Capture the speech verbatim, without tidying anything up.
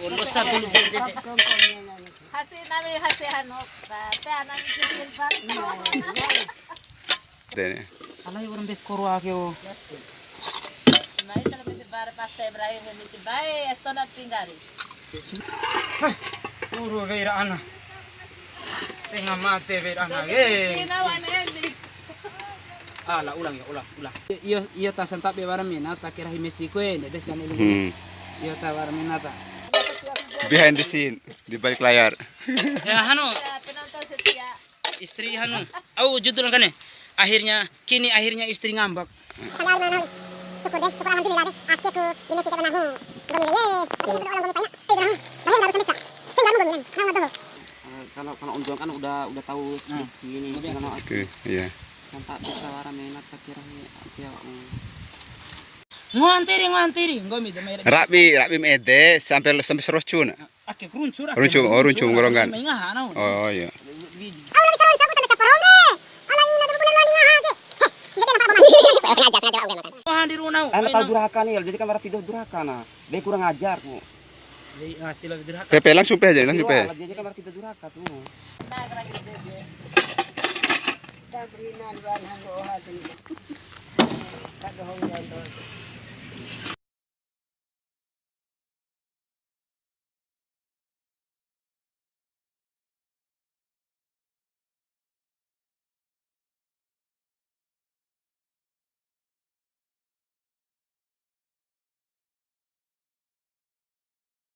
Ulo sabun benjete. Hasi nami hasi hanu, ba, pe anami kecil bang. Dene. Alai orang be koro ake o. Mai tala misi bare pate Ibrahim misi bae, eto na pinggari. Uru weira ana. Tengah mate weira ana. Eh. Ala ulang ya, ulang, ulang. Iyo, iyo ta santabe wara mena ta kira hime cikue, ndedes kan ulang. Hmm. Iyo ta wara mena ta. Behind the scene, di balik layar. Ya, hanu. Ya, penonton setia. Istri hanu. Au judul kane. Akhirnya, kini akhirnya istri ngambek. Syukur deh, syukur alhamdulillah deh. Ake ku ini kita pernah. Gomi deh, ye. Tapi kita orang gomi paina. Eh, pernah. Lahir baru kemeca. Hingga mau gomi kan. Nang doho. Eh, kalau, kalau Untung kan udah, udah tahu skripsi ini, kalau aku Oke, iya. Kan tak bisa wara mena tak kira ni, aku ya, mm. Ngontiri, ngontiri, nggomi de mai. Rabi, rabi ma ede sampai, sampai serocu na. Ake runcu ra. Runcu, oh, runcu nggorongkan. Mai ngaha nau. Oh, iya. Au la bisa ronco ku tanda caparonge. Ala ina tu bulan lani ngaha ke. Eh, sida kena apa-apa. Sengaja, sengaja aku makan. Wah, di runau. Ana tahu durhaka ni, jadi kan wara video durhaka na. Be kurang ajar ku. Jadi, ah, tilo durhaka. Pepe langsung pe aja, langsung pe. Jadi kan wara video durhaka tu. Nah, lagi jadi. Kita beri nan wan hando hati. Kado hong dan